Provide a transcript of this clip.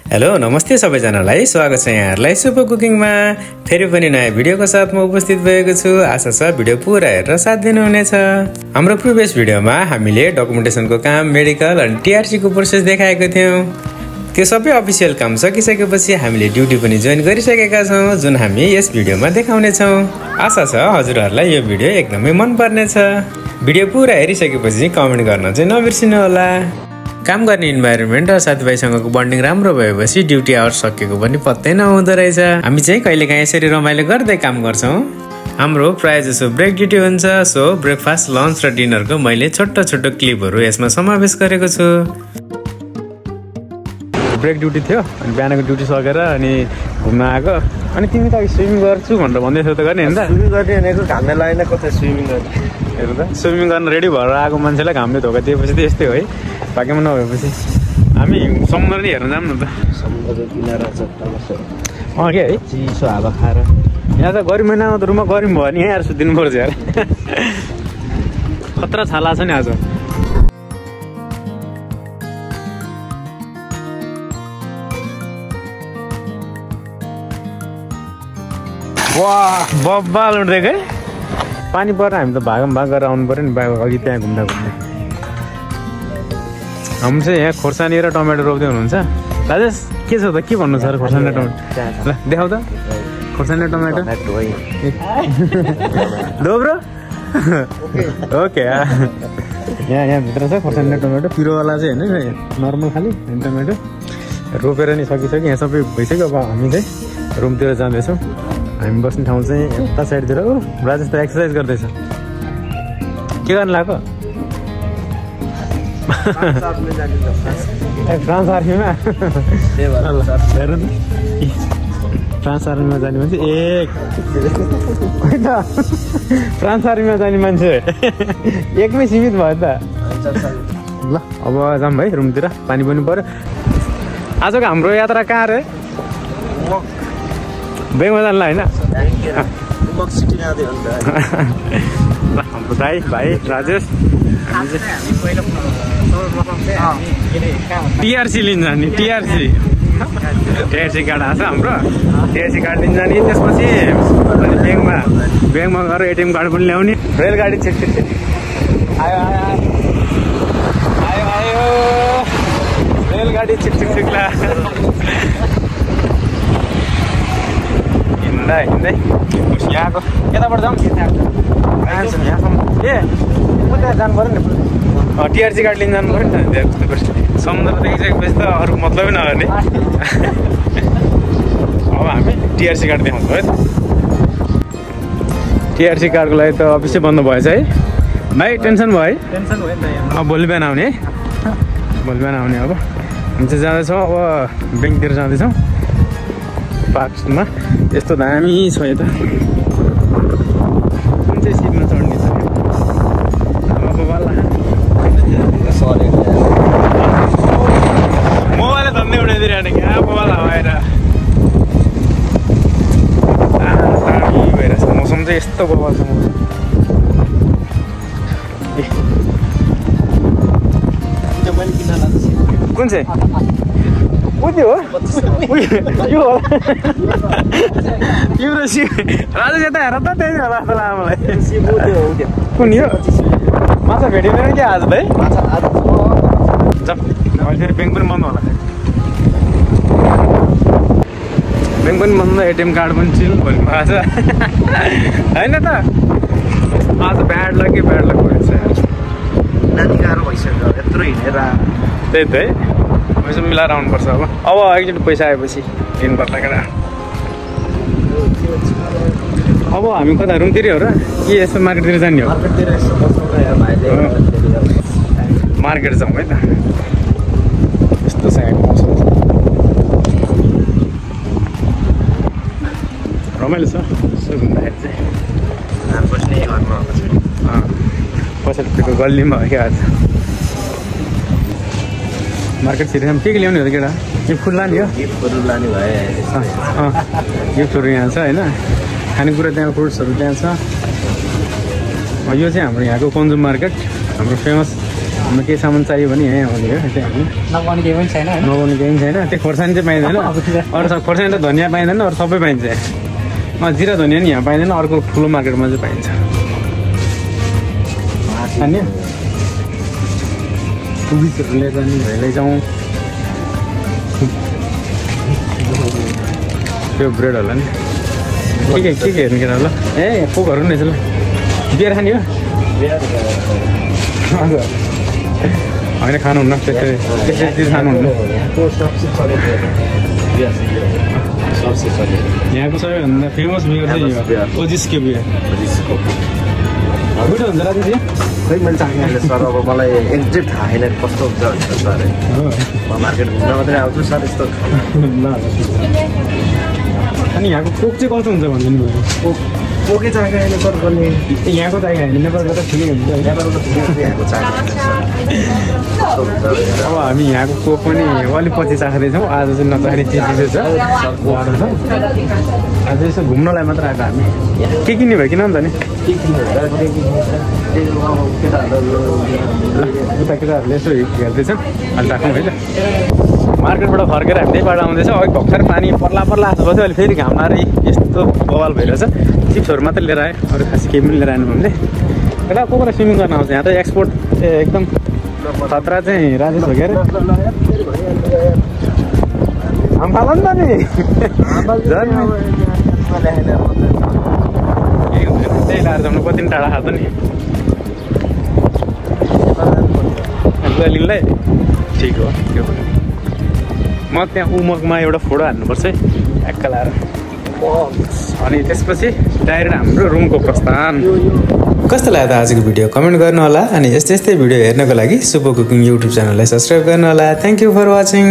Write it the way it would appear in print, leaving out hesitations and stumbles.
Hello नमस्ते सबैजनालाई स्वागत छ यहाँहरुलाई सुपर कुकिङमा फेरि पनि नयाँ भिडियोको साथमा उपस्थित भएको छु। आशा छ भिडियो पुरा हेरेर साथ दिनुहुनेछ। हाम्रो प्रिभियस भिडियोमा हामीले डकुमेन्टेसनको काम, मेडिकल अनि टीआरसी को प्रोसेस देखाएको थियौं। त्यो सबै अफिसियल काम सकिसकेपछि हामीले ड्युटी पनि जोइन गरिसकेका छौं, जुन हामी यस भिडियोमा देखाउने छौं। आशा छ हजुरहरुलाई यो भिडियो एकदमै मन पर्नेछ। भिडियो पुरा हेरिसकेपछि कमेन्ट गर्न चाहिँ नबिर्सिनु होला। काम गर्ने इन्भाइरोमेन्ट र साथीभाइसँगको बन्डिङ राम्रो भएपछि ड्युटी आवर सकिएको पनि पत्तै नहुँदो रहेछ। हामी चाहिँ कहिलेकाहीँ यसरी रमाइलो गर्दै काम गर्छौं। हाम्रो प्राय जसो ब्रेक ड्युटी हुन्छ, सो ब्रेकफास्ट, लन्च र डिनरको मैले छोटो छोटो क्लिपहरू यसमा समावेश गरेको छु। ब्रेक ड्युटी थियो अनि बिहानको ड्युटी सकेर अनि घुम्न आएको। अनि तिमी त स्विमिङ गर्छु भनेर भन्दैछौ त गर्ने हैन त? स्विमिङ गर्ने भनेको घामले लागेन, कतै स्विमिङ गर्ने। हेर्नु त, स्विमिङ गर्न रेडी भएर आएको मान्छेलाई घामले धोका दिएपछि त यस्तै हो है। भाग्यमा नभएपछि हामी समुद्र नै हेर्न जाऊँ न त। समुद्रको किनारा छ के है, चिसो हावा खाएर। यहाँ त गर्मी महिनामा त रुममा गर्मी भयो नि, यहाँ आएर सुत्दिनु पर्छ यार। खतरा छाला छ नि आज। वाह बब्बाल उठ्दैको है। पानी परेर हामी त भागम भाग गरेर आउनु पर्यो नि अघि त्यहाँ घुम्दा घुम्दै। हामी चाहिँ यहाँ खोर्सानी र टमेटो रोप्दै हुनुहुन्छ। राजेश के छ त, के भन्नु छ र खोर्सानी र टमेटो? ल देखाउ त खोर्सानी र टमेटो। दोब्रो ओके। यहाँ भित्र छ खोर्सानी र टमेटो, पिरोवाला चाहिँ होइन, नर्मल खालि टमेटो रोपेर नि सकिसक्यो। यहाँ सबै भइसक्यो। अब हामी चाहिँ रुमतिर जाँदैछौँ। हामी बस्ने ठाउँ चाहिँ यता साइडतिर। ओ राजेश त एक्सर्साइज गर्दैछ। के गर्नु लाग्यो? फ्रान्स आर्मीमा फ्रान्स आर्मीमा जाने मान्छे फ्रान्स आर्मीमा जाने मान्छे एकमै सीमित भयो त। ल अब जाऊँ भाइ रुमतिर, पानी पनि पर्यो। आजको हाम्रो यात्रा कहाँ रे? बेङमा जानु होइन? हाम्रो दाइ भाइ राजेश टीआरसी लिन जाने। टीआरसी कार्ड आएको छ हाम्रो। टीआरसी कार्ड लिन जाने, त्यसपछि अनि ब्याङ्कमा गएर एटिएम कार्ड पनि ल्याउने। रेलगाडी छिट आयो रेलगाडी छिट ला हिँड्दै यहाँको यताबाट जाउँ। यहाँसम्म ए उता जानु पऱ्यो नि। टीआरसी कार्ड लिन जानु पऱ्यो नि त। समुद्र देखिसकेपछि त अरू मतलबै नगर्ने। अब हामी टीआरसी कार्ड देखाउँछौँ है त। टीआरसी कार्डको लागि त अफिसै बन्द भएछ है भाइ। टेन्सन भयो है? टेन्सन भयो नि त। अब भोलि बिहान आउने है, भोलि बिहान आउने। अब हामी चाहिँ जाँदैछौँ, अब ब्याङ्कतिर जाँदैछौँ। पार्कमा यस्तो दामी छ यता। कुन चाहिँ सिटमा चढ्ने छ? मोबाइल धन्दै उडाइदिइरहने क्या मोबाइल हवाएर। दामी भइरहेछ मौसम चाहिँ, यस्तो बवाल छ मौसम। कुन चाहिँ उति हो? यो तिम्रो सि राजेश यता हेर त, त्यही होला जस्तो लाग्यो मलाई। कुन यो माछा भेटिँदैन क्या आज भाइ? अहिले फेरि ब्याङ्क पनि बन्द होला। ब्याङ्क पनि बन्द, एटिएम कार्ड पनि चिल भन्नु भएको छ होइन त? आज ब्याड लक भएछ। नानी गाह्रो भइसक्यो यत्रो हिँडेर। त्यही त है, पैसा मिलाएर आउनुपर्छ। अब एकचोटि पैसा आएपछि दिनुपर्ला केटा। अब हामी कता रुमतिरै हो र कि यसो मार्केटतिर जाने हो? मार्केट जाउँ है त। यस्तो छ मौसम, रमाइलो छ यसो घुम्दाखेरि चाहिँ। बस्ने घरमा पछाडिको गल्लीमा हो क्या आज। मार्केट छिरेर के ल्याउने हो त केटा? यो फुल लाने हो? गिफ्टहरू लाने भए गिफ्टहरू यहाँ छ होइन, खानेकुरा त्यहाँ, फ्रुट्सहरू त्यहाँ छ। यो चाहिँ हाम्रो यहाँको कन्ज्युम मार्केट, हाम्रो फेमस हाम्रो केही सामान चाहियो भने यहीँ आउने हो त्यहाँ नपाउने केही पनि छैन होइन नपाउने केही पनि छैन त्यो खोर्सानी चाहिँ पाइँदैन अरू सब खोर्सानी र धनियाँ पाइँदैन अरू सबै पाइन्छ जिरा धनियाँ नि यहाँ पाइँदैन अर्को ठुलो मार्केटमा चाहिँ पाइन्छ खाने टुरिस्टहरू लैजाने भए लैजाउँ त्यो ब्रेड होला नि के हेर्नु केटा ल ए कोकहरू नि ल बियर खाने हो हजुर होइन खानुहुन्न त्यस्तै खानुहुन्न यहाँको सबैभन्दा फेमस बियर चाहिँ ओजिसको बियर मिठो हुन्छ राति चाहिँ खै मैले चाख्ने सर अब मलाई एक्ज्याक्ट थाहा छैन कस्तो हुन्छ भनेर सर म मार्केट घुम्न मात्रै आउँछु सर यस्तो अनि यहाँको कोक चाहिँ कस्तो हुन्छ भन्नु नि कोकै चाख्ने अहिले सर गर्ने यहाँको चाहिँ होइन नेपालको त ठिकै हुन्छ यहाँको चाख्ने अब हामी यहाँको कोक पनि अलिक पछि चाख्दैछौँ आज चाहिँ नचाख्ने चिज छ आज यसो घुम्नलाई मात्र आएको हामी के किन्ने भयो किन नि त नि उता केटाहरूले यसो हेर्दैछन् अहिले राखौँ है त मार्केटबाट फर्केर हामी त्यही बाटो आउँदैछ अघि भर्खर पानी पर्ला जस्तो भयो अहिले फेरि घाम लाएर यस्तो बवाल भइरहेछ चिप्सहरू मात्रै लिएर आयो अरू खास केही पनि लिएर आएन हामीले एउटा को स्विमिङ गर्न आउँछ यहाँ त एक्सपोर्ट एकदम खतरा चाहिँ राजेश हो क्या अरे हाम फाल नि त नि त्यही लाएर जाउँ कति पनि टाढा खाँदा नि लिनलाई ठिक हो त्यो म त्यहाँ उमकमा एउटा फोटो हाल्नुपर्छ है एक्का लाएर अनि त्यसपछि डाइरेक्ट हाम्रो रुमको प्रस्थान कस्तो लाग्यो त आजको भिडियो कमेन्ट गर्नु होला अनि यस्तै भिडियो हेर्नको लागि सुपर कुकिङ युट्युब च्यानललाई सब्सक्राइब गर्नु होला थ्याङ्क यू फर वाचिङ